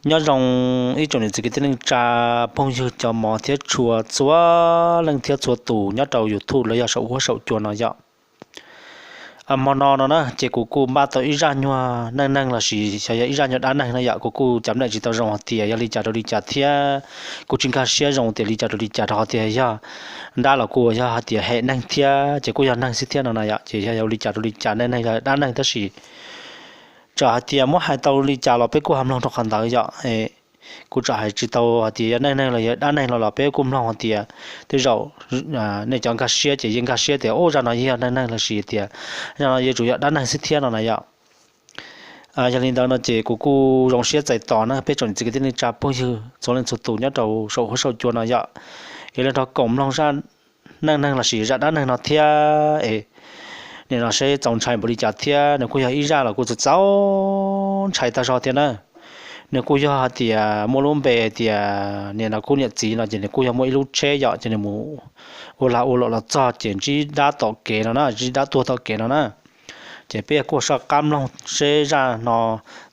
Nyob zoo ib tsoom niam txiv kwv tij neej tsa phooj ywg cov mov thiab tshua txhua leej thiab txhua tus nyob rau YouTube los yog saum huab saum cua no yom. Hmo no no na ces kuv kuj npaj tau ib zaj nyuag neej neeg lossis xyov yog ib zaj nyuag dab neeg no yom, kuv kuj cov neej tsis tau zoo hais tias yog li cas rau li cas thiab kuv tsis nkag siab zoo tias li cas rau li cas rau hais tias yog dab los kuj yog hais tias hem neeg thiab ces kuj yog neeg xwb thiab no na yom, ces yog ua li cas rau li cas neej neeg yog dab neeg tab sis txawm hais tias muab hais tau li cas los peb kuj ho mloog rau qhov ntawd yom. Kuv txawm hais tsis tau hais tias yog neej neeg los yog dab neeg los los peb kuj mloog hais tias tej zaum nej cov nkag siab ces yeej nkag siab tias ub zaj no yeej yog neej neeg lossis tias zaj no yuav tsum yog dab neeg xwb thiab no na yom. Yog li ntawd no ces kuv kuj zoo siab txais tos na peb tsoom niam txiv kwv tij neej tsa phooj ywg txhua leej txhua tus nyob rau saum huab saum cua no yom, es los nrog koom mloog zaj neej neeg lossis zaj dab neeg no thiab es nim no seb txaus ntshai npaum li cas thiab. Nws kuj yog ib zaj los kuj txaus txaus ntshai tag zog thiab na. Nws kuj yog hais tias muaj lub npe tias nim no kuv niam txiv no ces nws kuj yog muaj ib lub tsheb yom, ces nws mus ua lag ua luam los txog ces ntsib dab tom kev no na, ntsib dab tuag tom kev no na. Ces peb kuj soj qab mloog seb zaj no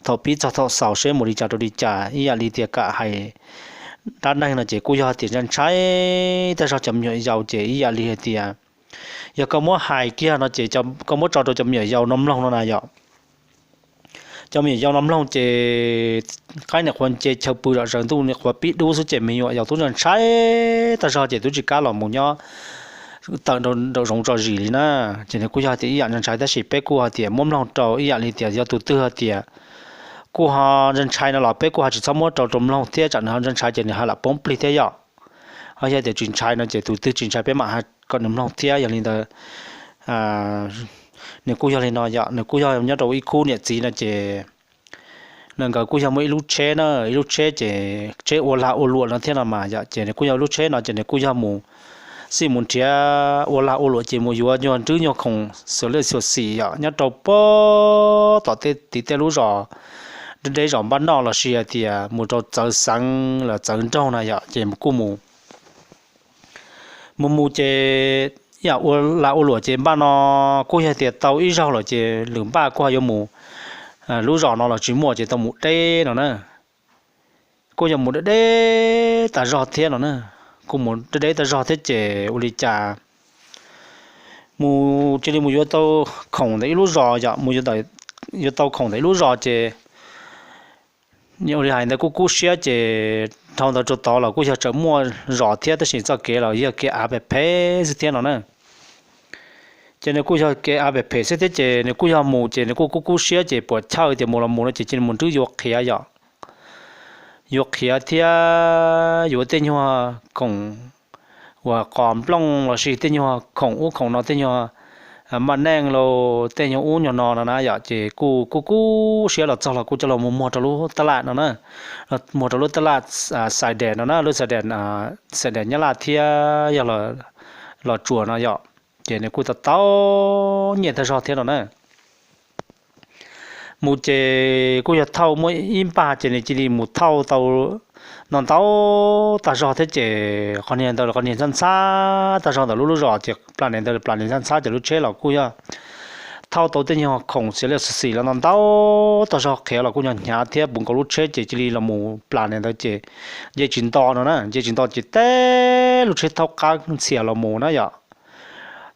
thaum pib txog thaum xaus seb mus li cas rau li cas, ib yam li tias kam hais dab neeg no ces kuj yog tias ntshai ntshai tag zog cov me nyuam yaus ces ib yam li hais tias yog koj muab hais kiag no ces koj muab tso rau cov me nyuam yaus no mloog no na yom. Cov me nyuam yaus no mloog ces qaib nim qhuav nce chaw pw zom zaws ntuj nim qhuav pib dub xwb ces me nyuam yaus twb ntshai tag zog ces twb tsis kam los mus nyob tawm nraum zoov tso zis li na. Ces nws kuj yog tias ib yam ntshai tab sis peb kuj hais tias muab mloog rau ib yam li tias yog tus twg hais tias kuj ho ntshai ntshai no los peb kuj ho tsis txhob muab rau rau mloog thiab tsam nws ho ntshai ntshai ces nws ho lam poob plig thiab yom. Ho yog tias tsis ntshai no ces tus twg tsis ntshai peb mam kom nws mloog thiab. Yog li ntawd nws kuj yog li no yom, nws kuj yog nyob rau ib khub niam txiv no ces nkawd kuj yog muaj ib lub tsheb na, ib lub tsheb ces tsheb ua lag ua luam no thiab no mas yom, ces nws kuj yog lub tsheb no ces nws kuj yog mus xij mus nrhiav ua lag ua luam ces mus yuav nyuag nrwb nyuag khoom xws li xyuam xim yom nyob rau pem tom tej tim tej lub zos deb deb zos npaj noj lossis hais tias mus rau txawv xeev los txawv nroog na yom, ces kuj mus mus mus ces ib yam ua lag ua luam ces npaj no kuj yog tias tau ib zaug lawm ces lwm npaj kuj ho yuav mus lub zos no los tsis muaj ces tau mus deb no na. Kuj yog mus deb deb tas zog thiab no na, kuj mus deb deb tas zog thiab ces ua li cas mus cia li mus yuav tau khoom ntawm ib lub zos yom, mus yuav tau khoom ntawm ib lub zos ces ua li hais ntawd kuj kub siab ces dhau ntawd rau tod los kuj yog tseem muaj zos thiab tab sis txoj kev los yog kev av phem phem xwb thiab no na. Ces nws kuj yog kev av phem phem xwb thiab ces nws kuj yog mus ces nws kuj kub kub siab ces puas chawj tias mus los mus no ces cia li mus nrwb yuav qhiav yom, yuav qhiav thiab yuav tej nyuag khoom uas qos nplooj lossis tej nyuag khoom ub khoom no, tej nyuag maj neej los tej nyuag ub nyuag no no na yom, ces kuj kub kub siab los txog los kuj coj los mus muag rau lub tab laj no na, muag rau lub tab laj Xais Des no na, lub Xais Des, Xais Des Nyab Laj thiab yog Los Tsuas no yom, ces nws kuj tau tau nyiaj tag zog thiab no na. Mus ces kuj yog thauj muaj ib npag ces nws cia li mus thauj tau no ntau tag zog thiab ces qhov niag ntawd qhov niag ntxhab ntxhab tag zog ntawm lub lub zos ces plas niag ntawd plas niag ntxhab ntxhab ces lub tsheb los kuj yog thauj tau tej nyuag khoom xis liaj xis xis los ntau ntau tag zog qhiav los kuj yog hnyav thiab puv nkaus lub tsheb ces cia li los mus plas niag ntawd ces nce tsis nto no na, nce tsis nto ces teb lub tsheb thaub qab ntxhias los mus na yom.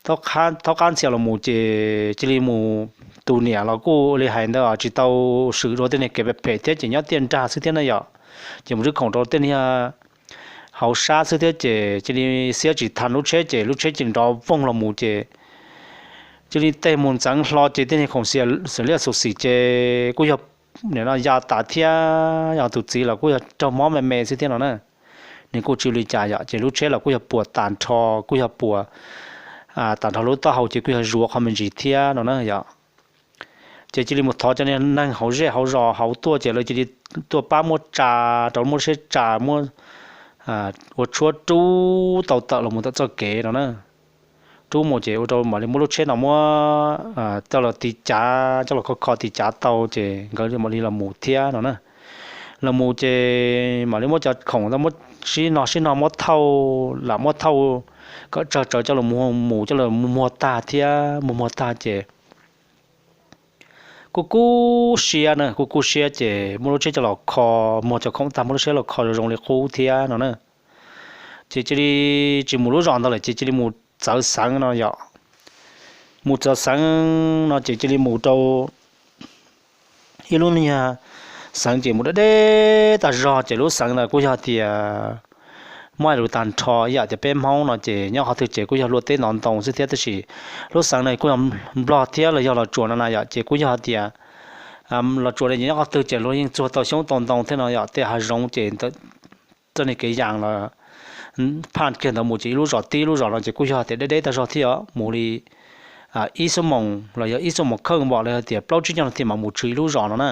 Thaub qab ntxhias los mus ces cia li mus, tus niam los kuj li hais ntawd tsis tau swm dua tej niag kev phem phem thiab ces nyob tiaj nrag xwb thiab na yom. Ces mus nrhiav khoom rau tej niag hauv sab xwb thiab ces cia li xiab tsis tau lub tsheb ces lub tsheb cia li nrov voog los mus ces cia li tej mus ntxeev hlo ces tej niag khoom xis liaj xis xis ces kuj yog nim no ya tas thiab, yog tus txiv los kuj yog raug mob me me xwb thiab no na. Nws kuj tsis ua li cas yom, ces lub tsheb los kuj yog puas tas nrho, kuj yog puas tas nrho lub taub hau ces kuj yog zuav qhov me ntsis thiab no na yom. Ces cia li mus thov cov neeg hauv zej hauv zos hauv tuaj ces lawv cia li tuaj pab muab tsa rau, muab lub tsheb tsa muab ua tshuab rub tau tawm los mus tawm txoj kev no na. Rub mus ces ua rau mam li muab lub tsheb no muab coj los tiv cav, coj los kho kho tiv cav tau ces nkawd mam li los mus thiab no na. Los mus ces mam li muab cov khoom muab sib no sib no muab thauj, lam muab thauj kom tsawg tsawg coj los mus, mus coj los muag tag thiab, muag muag tag ces kuj kub siab na, kuj kub siab ces muab lub tsheb coj los kho, muag cov khoom tag muab lub tsheb los kho zoo zoo li qub thiab no na. Ces cia li tsis mus lub zos ntawd lawm ces cia li mus txawv xeev no yom. Mus txawv xeev no ces cia li mus rau ib lub niag xeev ces mus deb deb tag zog ces lub xeev ntawd kuj yog tias muab hais lus tag nrho ib yam tias peb Hmoob no ces nyob qhov twg ces kuj yog luaj teb ntov ntoo xwb thiab tab sis lub xeev no kuj yog Nplog thiab los yog Los Tsuas no na yom ces kuj yog tias Los Tsuas no ces nyob qhov twg ces luag yeej txuag tau xyoob tau ntoo thiab no yom tej hav zoov ces txoj niag kev yas los phaj kiag ntawd mus ces ib lub zos tib lub zos no ces kuj yog tias deb deb tag zog thiab os mus li ib xuab moos los yog ib xuab moos kheej npaum los yog tias plaub tsib caug nas this mas mus tshwm ib lub zos no na.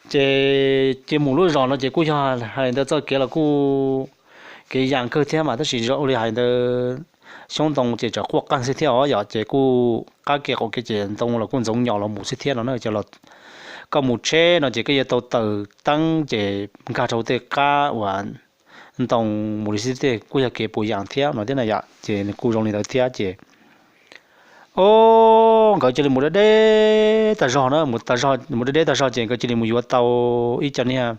Ces ces mus lub zos no ces kuj yog hais ntawd txoj kev los kuj kev yas kawg thiab mas tab sis ua li hais ntawd xyoob ntoo ces tsam quaj qeeg xwb thiab os yom ces kuj qab kev qaum kev ces ntoo los kuj ntxoov nyos los mus xwb thiab no na. Koj mus tsheb no ces koj yuav tau taws teeb ces nkag rau tej qab uas ntoo mus li xwb tej kuj yog kev puas yas thiab no thiab na yom ces kuj zoo li ntawd thiab ces o nkawd cia li mus deb deb tag zog na, mus deb deb tag zog ces nkawd cia li mus yuav tau ib co niag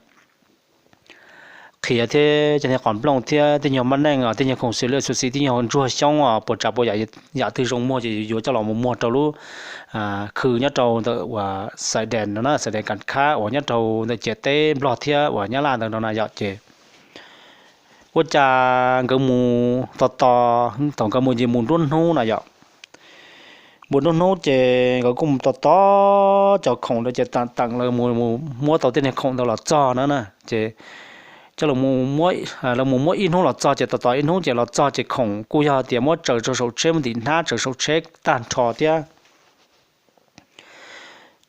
qhiav thiab cov niag qos nplooj thiab tej nyuag mab neej os, tej nyuag khoom xws li xwm txim tej nyuag ntsuag xyoob os, puas tsav puas yam, yam twg zoo muag ces yuav coj los mus muag rau lub khw nyob rau ntawm uas xais dees no na, xais dees kas khab uas nyob rau ntawm ciam teb Nplog thiab uas Nyab Laj ntawd no na yom ces ua cas nkawd mus tos tos, thaum nkawd mus ces mus nruab hnub na yom. Mus nruab hnub ces nkawd kuj mus tos tos cov khoom ntawd ces tam teem lawv mus muab tau tej niag khoom ntawd los txog na na ces coj lawv mus muab ib hnub los txog ces tos tos ib hnub ces los txog ces khoom kuj yog tias muab tsaws rau saum tsheb, muab ntim hnab tsaws saum tsheb tag nrho thiab.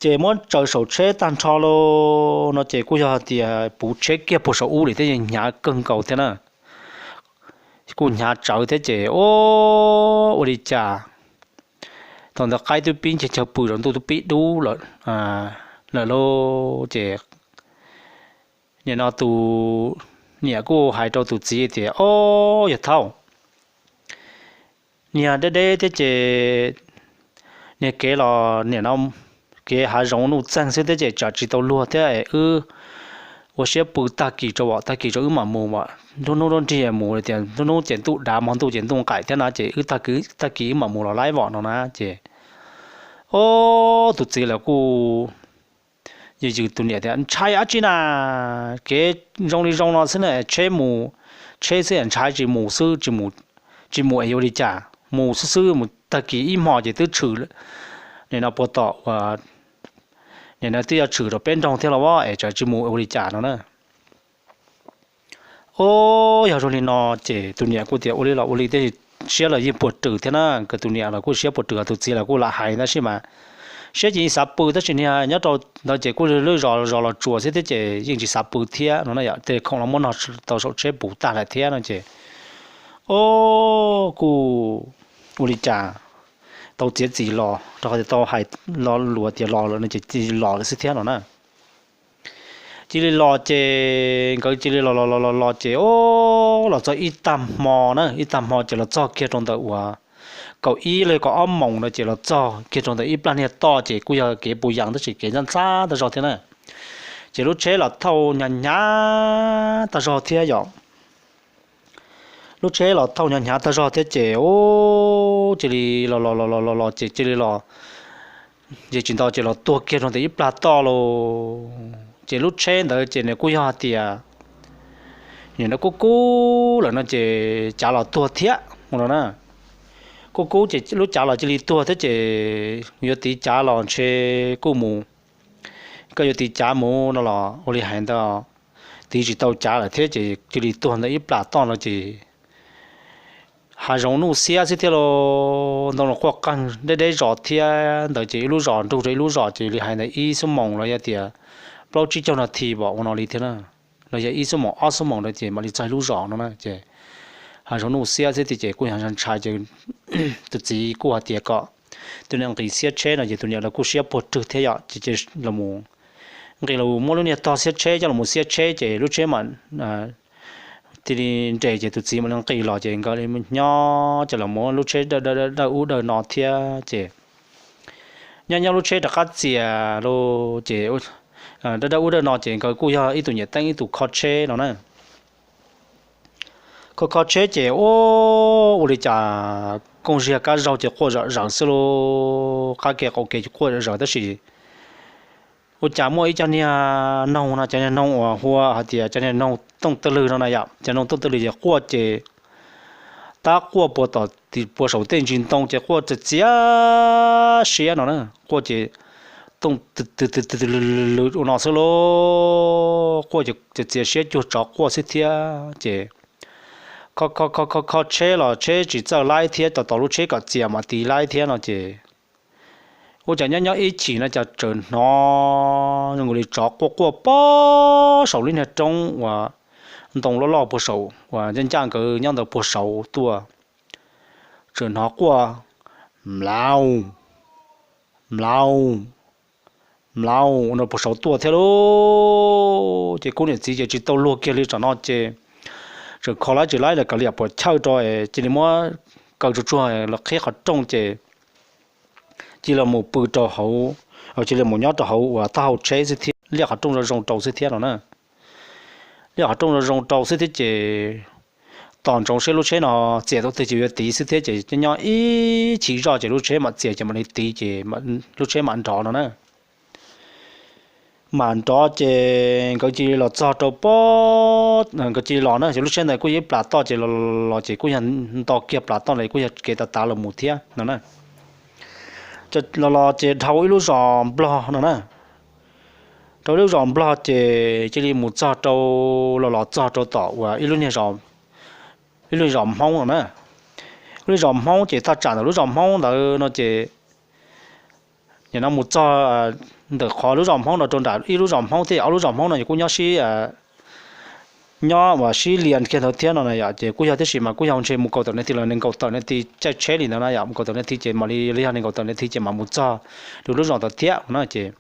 Ces muab tsaws saum tsheb tag nrho lauj no ces kuj yog tias puv tsheb kiag puag saum ub li thiab, yeej hnyav kawg nkaus thiab na. Kuj hnyav tsawv thiab ces o ua li cas thaum ntawd qaib twb pib nce chaw pw rau ntuj twb pib dub lawm lauj ces nim no tus niam kuj hais rau tus txiv tias o yog thaum niag deb deb thiab ces niag kev los nim no kev hav zoov nuj txeeg xwb thiab ces tsam tsis tau luag thiab es wb ua siab pw tag kis rau, tag kis rau wb mam mus, nruab hnub nruab nrig mus tias nruab hnub ces ntuj dav hmo ntuj ces ntuj nqaim thiab na ces wb tag kis wb mam mus los laib vom no na ces o tus txiv lawv kuj yws yws tus niam tias ntshai dab tsi na, kev zoo li zoo no xwb na, tsheb mus, tsheb xwb ntshai tsis mus xwb, tsis mus es yuav ua li cas, mus xwb xwb mus tag kis ib hmo ces twb tshwm nim no puag tom nim no twb yuav tshwm rau peb nroog thiab los es tsam tsis mus ua li cas no na. O yog zoo li no ces tus niam kuj tias ua li los ua li, siab los yeej puas rws thiab na, tus niam los kuj siab puas rws, tus txiv los kuj lam hais tab sis mas siab ces yeej xav pw tab sis niag nyob rau ntawd ces kuj lub zos zos Los Tsuas xwb thiab ces yeej tsis xav pw thiab no na yom, tej khoom los muab no tau saum tsheb puv tag lawm thiab no ces o kuj ua li cas tau txiav txim los rau qhov tias tau hais lo lus tias los lawm no ces cia li los lawm xwb thiab no na. Cia li los ces nkawd cia li los los los los los ces o los txog ib tag hmo na, ib tag hmo ces los txog kiag rau ntawm uas kaum ib los kaum ob moos no ces los txog kiag rau ntawm ib plag niag toj ces kuj yog kev puas yas tab sis kev ntxhab ntxhab tag zog thiab na. Ces lub tsheb los thauj hnyav hnyav tag zog thiab yom. Lub tsheb los thauj hnyav hnyav tag zog thiab ces cia li los los los los los los ces cia li los, ces tsis ntau ces los tuag kiag rau ntawm ib plag toj lauj. Ces lub tsheb ntawd ces nws kuj yog hais tias nim no kub kub lawm no ces cav los tuag thiab mus no na. Kub kub ces lub cav los cia li tuag thiab ces yuav tiv cav los ntshe kuj mus, koj yuav tiv cav mus no los ua li hais ntawd, tiv tsis tau cav lawm thiab ces cia li tuag ntawm ib plag toj no ces hav zoov nuj xiab xwb thiab lauj. Ntoo los quaj qeeg deb deb zos thiab ntawd ces ib lub zos nrug rau ib lub zos ces li hais ntawd ib xuab moos los yog tias plaub tsib caug nas this pom ua no li thiab na, los yog ib xuab moos ob xuab moos ntawd ces mam li txog ib lub zos no na ces hav zoov nuj xiab xwb thiab ces kuj yog ntshai ces tus txiv kuj hais tias kom tus niam nqis xiab tsheb no ces tus niam los kuj siab puag rwg thiab yom ces los nqis los muab lub niag tog xiab tsheb coj los xiab tsheb ces lub tsheb mam thiaj li nres ces tus txiv mam li nqis los ces nkawd li nyob ces los muab lub tsheb dawj dawj ub dawj no thiab ces nyob nyob lub tsheb rov qab txias lawm ces dawb dawb ub dawb no ces nkawd kuj yog ib tug nyiam teeb ib tug kho tsheb no na. Kho kho tsheb ces ua ua li cas kooj ziag kab zaug ces quaj zom zaws xwb lauj, qab kev qaum kev ces quaj zom zaws tab sis ua cas muaj ib co niag noog no, cov niag noog uas hu hais tias cov niag noog tooj twg lwg no na yom, cov noog tooj twg lwg ces quaj ces tab quaj puag tom puag saum tej ntsis ntoo ces quaj txias txias siab no na, quaj ces tooj twg lwg ua no xwb lauj, quaj ces txias txias siab cuag tsov quaj xwb thiab ces kho kho kho kho tsheb los tsheb tsis txawj laib thiab, tos tos lub tsheb kom txias mam tiv laib thiab no ces ua cas nyob nyob ib chim no cas txawm hnov zoo li tsov quaj quaj puag saum lub niag roob uas ntoo loj loj puag saum uas ncaj ncaj nkawd nyob ntawd puag saud tuaj. Txawm hnov quaj mlaus mlaus mlaus no puag saud tuaj thiab lauj. Ces kuv niam txiv ces tsis tau luag kiag li tsam no ces txawm kho laib tsis laib lawm kav liam puas chawj rau es cia li muab kaw tsuag tsuag los qhib qhov rooj ces cia li mus pw rau hauv, cia li mus nyob rau hauv uas taub hau tsheb xwb thiab, liaj qhov rooj zoo zoo rau xwb thiab no na. Liaj qhov rooj zoo zoo rau xwb thiab ces tos ntsoov seb lub tsheb no txias tau twg ces yuav tiv xwb thiab ces nyob nyob ib chim zoj ces lub tsheb mam txias ces mam li tiv ces lub tsheb mam nrov no na. Mam nrov ces nkawd cia li los txog rau pob, nkawd cia li los na, ces lub tsheb ntawd kuj yog ib plas toj ces los ces kuj yog nto kiag plas toj ntawd kuj yog kev tav tav los mus thiab no na. Los los ces dhau ib lub zos nplog no na, dhau ib lub zos nplog ces cia li mus txog rau, los los txog rau tom uas ib lub niag zos Hmoob no na. Lub niag zos Hmoob ces thaj tsam ntawm lub zos Hmoob ntawd no ces nim no mus txog ntawm qhov lub zos Hmoob no rau nram ib lub zos Hmoob thiab ob lub zos Hmoob no ces kuj nyob sib, nyob uas sib lias kiag ntawd thiab no na yom, ces kuj yog tiam sis mas kuj yog ntshe mus kaum tawm nas this los nees nkaum tawm nas this caij tsheb li ntawd na yom, mus kaum tawm nas this ces mam li yog nees nkaum tawm nas this ces mam mus txog rau lub zos ntawd thiab no na ces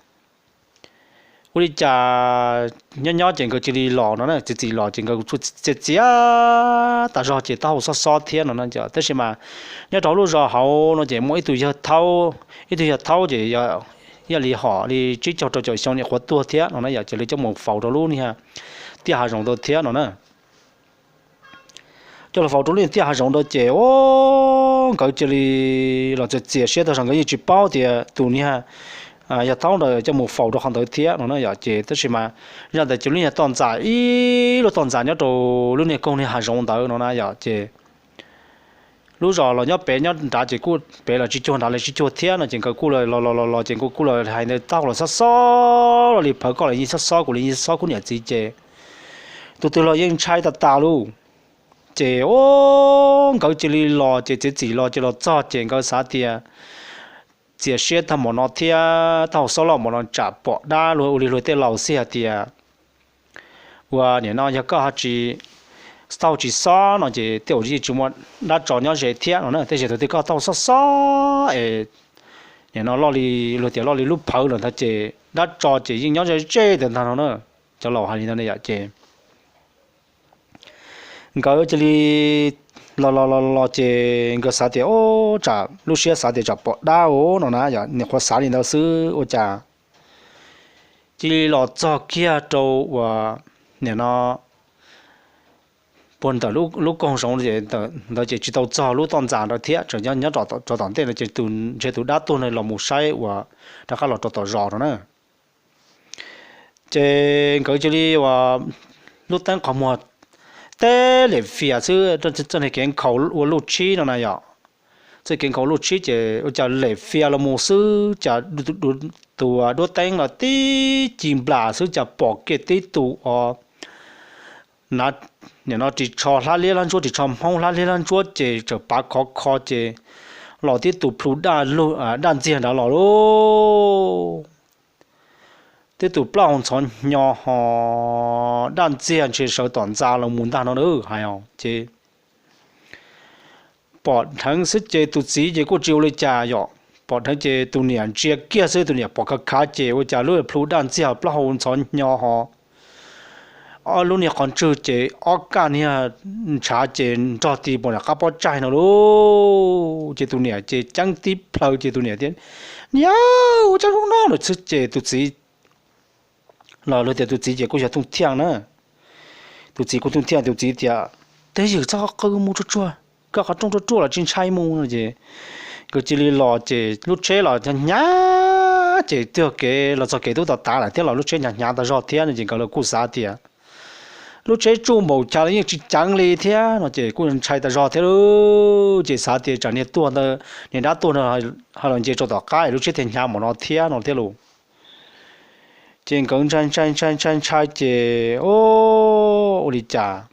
ua li cas nyob nyob ces nkawd cia li los no na, txiv txiv los ces nkawd txias txias tas zog ces taub hau xob xob thiab no na. Tab sis mas nyob rau hauv lub zos hauv no ces muaj ib tug yawg thaub, ib tug yawg thaub ces yog li hom li tsib caug rau caum xyoo nyuam qhuav tuag thiab no na yom, ces li coj mus faus rau lub niag tiaj hav zoov ntawd thiab no na. Coj los faus rau lub niag tiaj hav zoov ntawd ces nkawd cia li los txias txias siab tag zog, nkawd yeej tsis paub tias tus niag yawg thaub ntawd coj mus faus rau qhov ntawd thiab no na yom, ces tab sis mas zaj ntawd ces lub niag toj ntxas ib lub toj ntxas nyob rau lub niag koog niag hav zoov ntawd no na yom, ces lub zos los nyob pem nyob nrad ces kuj pem los tsis cuag nrad los tsis cuag thiab no ces nkawd kuj los los los los ces nkawd kuj los hais ntawd taub hau los xob xob los li phawv koj los yeej xob xob kuv los yeej xob kuv niam txiv ces tus twg los yeej ntshai tas tas lauj. Ces nkawd cia li los ces txiav txim los ces los txog ces nkawd xav tias txias siab tag npaum no thiab taub hau xob loj npaum no tsam pom dab luag ua li luag tej laus xij hais tias ua nim no yog koj ho tsis, taub hau tsis xob no ces tej zaum yeej tsis muaj dab tso nyob ze thiab no na, tej zaum thaum twg koj taub hau xob xob es nim no loj li luag tias loj li lub phawv lawm ntag ces dab tso ces yeej nyob ze ze ntawd ntag no na. Cov laus hais li ntawd yom ces nkawd cia li los los los los ces nkawd xav tias o, tsam lub siab xav tias tsam pom dab no na yom, nyuam qhuav xav li ntawd xwb ua cas cia li los txog kiag rau uas nim no puag ntawm lub koog zoov ntawd ces tsis tau txog lub toj ntxas ntawd thiab, tseem nyob rov tom ntej no ces tus ntshe tus dab tuag no los mus saib uas rov qab los rau tom zos no na. Ces nkawd cia li uas lub teeb qhov muag teb lem fias xwb, txoj kev nkhaus ua luj tshib no na yom. Txoj kev nkhaus luj tshib ces ua cas lem fias los mus xwb cas tus duab teeb los tib ci nplas xwb cas pom kiag tib tug os, nim no ris tsho hlab liab hlab ntsuab, ris tsho hmoob hlab liab hlab ntsuab ces tseem pav khov kho ces los tib tug plhu daj ntxiag nrad los lauj. Tib tug plaub hau ntxhov hnyo ho daj ntxiag ntshe sawv tom ntxa los mus ntag no na hais os ces pom dheev xwb ces tus txiv ces kuj tsis ua li cas yom, pom dheev ces tus niam ntsia kiag xwb, tus niam pom khav khav ces ua cas lub plhu daj ntxiag plaub hau ntxhov hnyo ho ob lub niag qhov ntswg ces ob kaj niag ntshav ces nrog ti pom nram qab pob tsaig no lauj. Ces tus niam ces ceeb tib plhaw ces tus niam tias Niam, ua cas zoo no lawm xwb ces tus txiv los, luag tias tus txiv ces kuj yog Tooj Thiaj na. Tus txiv kuj Tooj Thiaj, tus txiv tias, Tej ywm, txhob qw mus tsuag tsuag, koj qhov rooj ruaj ruaj los tsis ntshai mus no ces nkawd cia li los ces lub tsheb los hnyav hnyav ces twb yog kev los txog kev twb tau tav lawm thiab los lub tsheb hnyav hnyav tas zog thiab no ces nkawd los kuj xav tias lub tsheb tsuj npaum cas los yeej tsis ceev li thiab no ces kuj ntshai tas zog thiab lauj. Ces xav tias tsam niag tuag ntawd, niag dab tuag ntawd ho los nce rau tom qab es lub tsheb thiaj hnyav npaum no thiab no thiab lauj. Ces nkawd ntshai ntshai ntshai ntshai ntshai ces, o, ua li cas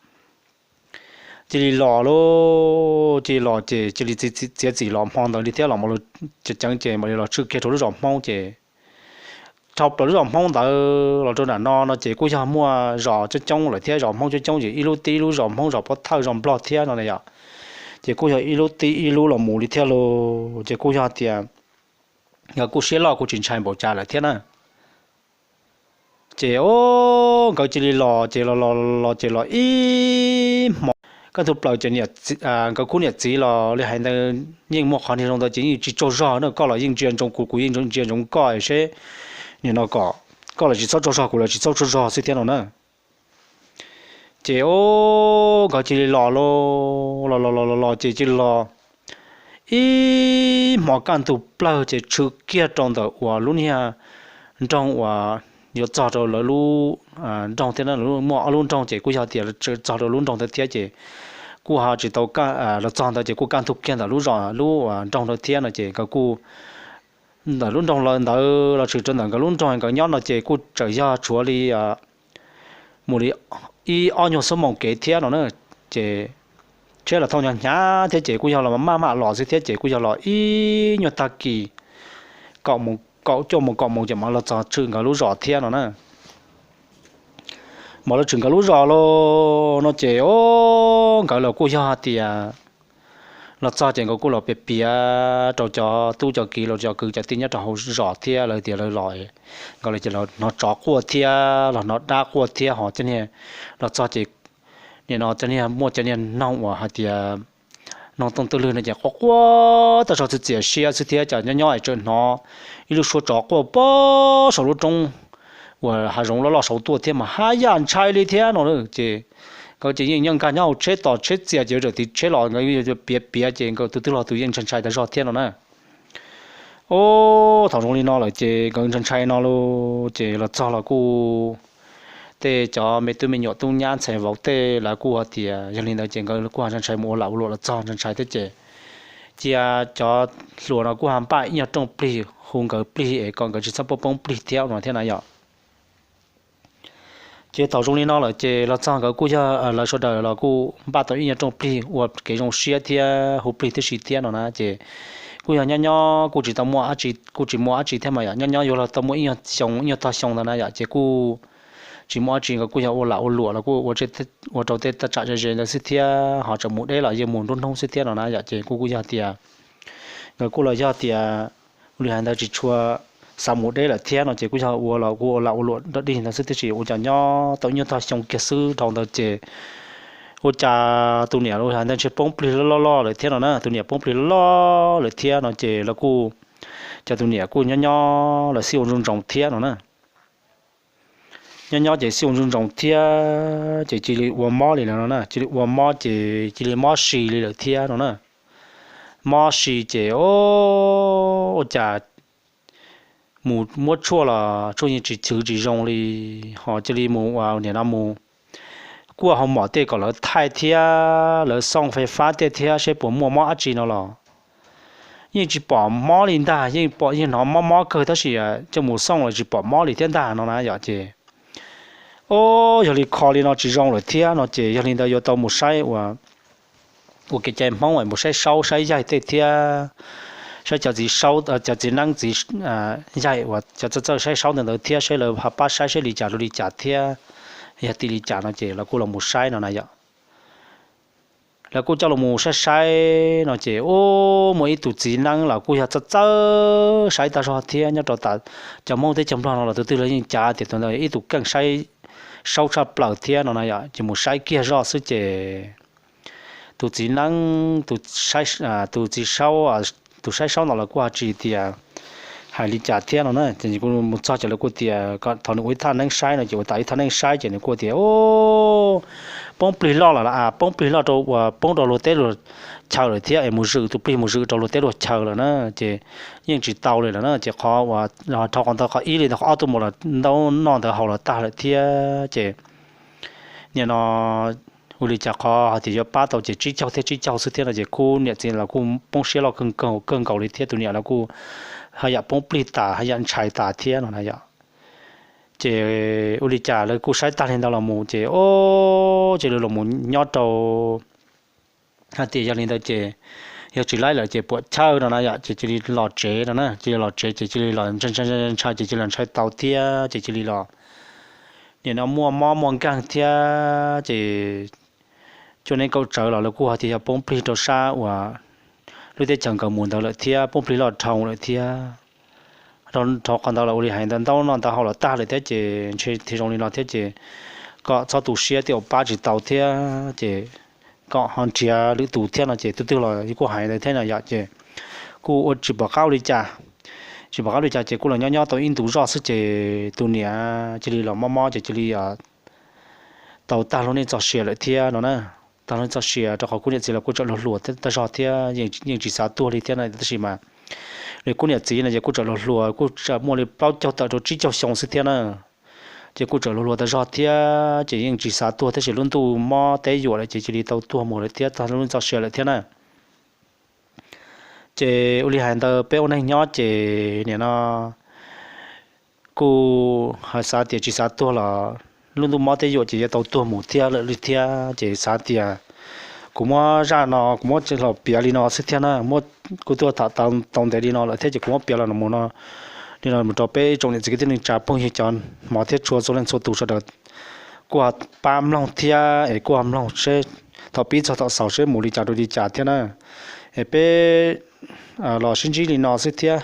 cia li los lauj. Cia li los ces cia li txiav txim los hmo ntawd li thiab los ceev ceev ces mam li los tshwm kiag rau lub zos Hmoob ces dhau plaws lub zos Hmoob ntawd los rau nram no no ces kuj yog muaj zos coob coob lawm thiab, zos Hmoob coob coob ces ib lub tib ib lub, zos Hmoob, zos Pov Thawj, zos Nplog thiab no yom. Ces kuj yog ib lub tib ib lub los mus li thiab lauj. Ces kuj yog tias nkawd kuj siab loj kuj tsis ntshai npaum cas lawm thiab na. Ces o, nkawd cia li los ces los los los ces los ib hmo kaj ntug plaws ces nkawd khub niam txiv los li hais ntawd yeej muaj qhov niag zoo ntawd ces yeej tsis tsaug zog na, koj los yeej ntsia ntsoov kuv, kuv yeej ntsia ntsoov koj seb nim no kom koj los tsis txhob tsaug zog, kuv los tsis txhob tsaug zog xwb thiab no na. Ces o, nkawd cia li los los los los los los ces cia li los ib hmo kaj ntug plaws ces tshwm kiag rau ntawm uas lub niag nroog uas yuav txog rau lawv lub nroog thiab, muaj ob lub nroog ces kuj yog tias txog rau lub nroog ntawd thiab ces kuj ho tsis tau, los txog ntawd ces kuj kaj ntug kiag ntawm lub zos lub nroog ntawd thiab no ces nkawd kuj ntawm lub nroog lawv ntawd los tshwm rau ntawm nkawd lub nroog nkawd nyob no ces kuj tseem yog tshuav li mus li ib ob nyuag xuab moos kev thiab no na. Ces tsheb los thauj hnyav hnyav thiab ces kuj yog los maj mam los xwb thiab ces kuj yog los ib nyuag tag kis kaum, kaum cuaj moos kaum moos ces mam los txog tshwm nkawd lub zos thiab no na. Mam los tshwm nkawd lub zos los no ces o, nkawd los kuj yog tias los txog ces nkawd kuj los piav piav rau cov tub cov kiv los cov kwv cov tij nyob rau hauv zos thiab lawv tias lawv los, nkawd los ces los hnov tsov quaj thiab los hnov dab quaj thiab ho cov niag los txog ces nim no cov niag muaj cov niag noog uas hais tias noog tooj twj lwg no ces quaj quaj tag zog txias txias siab xwb thiab ces nyob nyob es tseem hnov ib lub suab tsov quaj pem saum lub roob uas hav zoov loj loj saud tuaj thiab mas haj yam ntshai li thiab no ces nkawd ces yeej nyob nkag nyob hauv tsheb tos tsheb txias ces tawm tim tsheb los nkawd piav piav ces nkawd tus twg los tus yeej ntshai ntshai tag zog thiab no na. Ub, thaum zoo li no lawm ces nkawd ntshai ntshai no lauj ces los txog los kuj tej cov me tub me nyuam tub nyab ntxhais vauv tej lawv kuj hais tias yog li ntawd ces nkawd kuj ho ntshai ntshai mus ua lam ua luam los txog ntshai ntshai thiab ces cia cov hluas no kuj ho npaj ib nyuag rooj plig hu nkawd plig es kom nkawd tsis txhob poob poob plig thiab no thiab na yom. Ces thaum zoo li no lawm ces los txog nkawd kuj yog lawv sawv daws los kuj npaj tau ib nyuag rooj plig ua kev zoo siab thiab hu plig tib si thiab no na ces kuj yog nyob nyob kuj tsis tau muaj dab tsi, kuj tsis muaj dab tsi thiab mas yom, nyob nyob yuav luag tau muaj ib nyuag xyoo ib nyuag tog xyoo ntawd na yom ces kuj tsis muaj dab tsi, nkawd kuj yog ua lam ua luam los kuj ua rau tej thaj tsam ze ze ntawd xwb thiab ho tseem mus deb los yeej mus nruab hnub xwb thiab no na yom ces kuj kuj yog tias nkawd kuj los yog tias ua li hais ntawd tsis tshua xav mus deb lawm thiab no ces kuj yog ua los kuj ua lam ua luam dog dig ntawd xwb tiam sis ua cas nyob tau ib nyuag tog xyoo kiag xwb dhau ntawd ces ua cas tus niam ua li hais ntawd ntshe poob plig loj loj lawm thiab no na, tus niam poob plig loj loj lawm thiab no ces lawv kuj, cas tus niam kuj nyob nyob lawv xij ua ntsoov ntsoov thiab no na. Nyob nyob ces xij ua ntsoov ntsoov thiab ces cia li ua mob li lawm no na, cia li ua mob ces cia li mob si li lawm thiab no na. Mob si ces o, ua cas mus muab tshuaj los tshuaj yeej tsis chwv tsis zoo li, ho cia li mus ua niam no mus kuaj hauv mom tej kom lawv thaij thiab lawv xooj fais fab tej thiab seb puas muaj mob dab tsi no los yeej tsis pom mob li ntag, yeej pom yeej hnov mob mob kawg tab sis coj mus xooj los tsis pom mob li thiab ntag no na yom ces o, yog li kho li no tsis zoo lawm thiab no ces yog li ntawd yuav tau mus saib ua, ua kev cai Hmoob es mus saib saub saib yaig tej thiab saib cov txiv saub, cov txiv neeb txiv yaig uas cov txawj txawj saib saub ntawd ntawd thiab saib lawv ho pab saib saib li cas rau li cas thiab yog tim li cas no ces lawv kuj los mus saib no na yom. Lawv kuj coj los mus saib saib no ces ub, muaj ib tug txiv neeb los kuj yog txawj txawj saib tag zog thiab nyob rau cov Hmoob teb chaws Nplog no los tus twg los yeej cav tias tus ntawd ib tug keej saib saub tshaj plaws thiab no na yom, ces mus saib kiag zoj xwb ces tus txiv neeb, tus txiv saub, tus saib saub no los kuj ho tsis tias hais li cas thiab no na. Ces kuv mus txog ces lawv kuj tias kom thov nws ua ib thaj neeb saib no, ces ua tas ib thaj neeb saib ces nws kuj tias, o, poob plig loj lawm a, poob plig loj rau uas poob rau luag teb luag chaw lawm thiab es mus zwm, tus plig mus zwm rau luag teb luag chaw lawm na, ces yeej tsis tau li lawm na. Ces qhov uas dhau qhov ntawd qhov ib li ntawd, qhov ob tuaj mus los ntaub noj ntawd haus los tag lawm thiab. Ces nim no ua li cas qhov hais tias yuav pab tau ces tsib caug thiab tsib caug xwb thiab no, ces kuv niam txiv los kuj poob siab loj kawg nkaus li thiab, tus niam los kuj haj yam poob plig tas, haj yam ntshai tas thiab no na yom. Ces ua li cas lawv kuj saib tag li ntawd los mus ces, o, ces lawv los mus nyob rau hais tias yog li ntawd ces yog tsis laib lawm ces puam chawj no na yom, ces cia li los tsev no na, cia li los tsev ces cia li los ntshai ntshai ces cia li los ntshai tau thiab ces cia li los nim no muaj mob muaj nkeeg thiab ces cuaj neeb kaum tsawv los lawv kuj hais tias yog poob plig rau sab uas lub teb chaws nkawd mus ntawd lawm thiab, poob plig loj dhau lawm thiab. Dhau qhov ntawd los ua li hais ntawd, ntaub noj ntawd haus los tag lawm thiab ces ntshe thiaj zoo li no thiab ces kom txhob tu siab, tej zaum pab tsis tau thiab ces kom ho nrhiav lwm tus thiab no ces tus twg los kuj hais ntawd thiab no yom. Ces kuj ua tsis pom qab ua li cas, tsis pom qab ua li cas ces kuj los nyob nyob tau ib ntu zoj xwb ces tus niam cia li los mob mob ces cia li tau tag lub neej txoj sia lawm thiab no na. Tag lub neej txoj sia rau qhov kuv niam txiv los kuj tseem hluas hluas tag zog thiab, yeej tsis xav tuag li thiab no, tab sis mas kuv niam txiv no ces kuj tseem hluas hluas, kuj tseem muaj li plaub caug tawm rau tsib caug xyoo xwb thiab na. Ces kuj tseem hluas hluas tag zog thiab ces yeej tsis xav tuag, tab sis lub ntuj mob teb yuam lawm ces cia li tau tuag mus lawm thiab, tag lub neej txoj sia lawm thiab na. Ces ua li hais ntawd peb ua neej nyob ces nim no kuj hais xav tias tsis xav tuag los lub ntuj mob teb yuam ces yuav tau tuag mus thiab lawm li thiab ces xav tias kuv muab zaj no kuv muab los piav li no xwb thiab na, muab, kuv tuaj tham tau ntev li no lawm thiab ces kuv muab piav los mus no li no mus rau peb tsoom niam txiv kwv tij neej tsa phooj ywg cov hmov thiab tshua txhua leej txhua tus sawv daws kuj pab mloog thiab es kuj mloog seb thaum pib txog thaum xaus seb mus li cas rau li cas thiab na. Es peb los sib ntsib li no xwb thiab.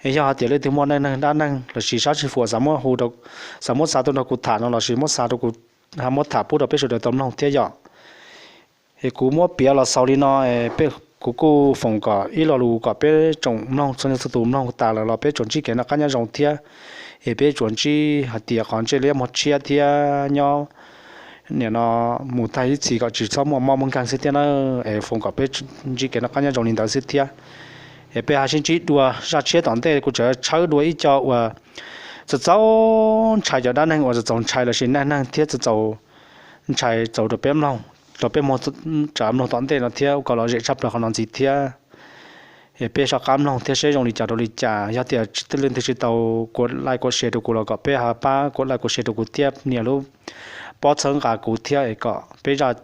Es yog hais tias leej twg muaj neej neeg dab neeg lossis sab sij huam xav muab hu, xav muab xa tuaj nrog kuv tham no lossis muab xa rau kuv, muab tham pub rau peb sawv daws tau mloog thiab yom. Es kuv muab piav los xaus li no, kuv kuj foom kom ib lo lus kom peb tsoom mloog txhua leej txhua tus mloog tas lawm los peb tsuas ntsib kev noj qab nyob zoo thiab. Es peb tsuas ntsib hais tias qhov ntsej liab muag tshiab thiab nyob nim no mus tag ib txhis kom tsis txhob muaj mob muaj nkeeg xwb thiab na. Es foom kom peb ntsib kev noj qab nyob zoo li ntawd xwb thiab. Es peb ho sib ntsib dua zaj tshiab tom ntej, kuv tseem tshawb dua ib co uas txaus txaus ntshai, cov dab neeg uas txaus txaus ntshai lossis neej neeg thiab txaus txaus ntshai txaus rau peb mloog, rau peb muab tsa mloog tom ntej no thiab kom lom zem tshaj plaws qhov no ntxiv thiab. Es peb soj qab mloog thiab seb zoo li cas rau li cas. Yog tias leej twg tsis tau kuv like kuv share rau kuv los kom peb ho pab kuv like kuv share rau kuv thiab nias lub pob txhawb nqa kuv thiab es kom peb zaj,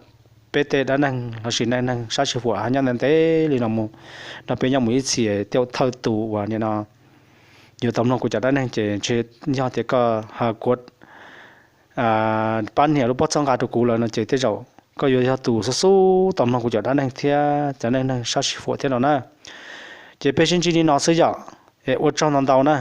peb tej dab neeg lossis neej neeg sab sij huam ho nyob ntev ntev li no mus, no peb nyob mus ib txhis tej thawj tus uas nim no yuav tau mloog kuv cov dab neeg ces ntshe yog tias koj ho kuv pab nias lub pob txhawb nqa rau kuv lawm no ces tej zaum koj yuav yog tus xub xub tau mloog kuv cov dab neeg thiab cov neej neeg sab sij huam thiab no na. Ces peb sib ntsib li no xwb yom. Es ua tsaug ntau ntau na.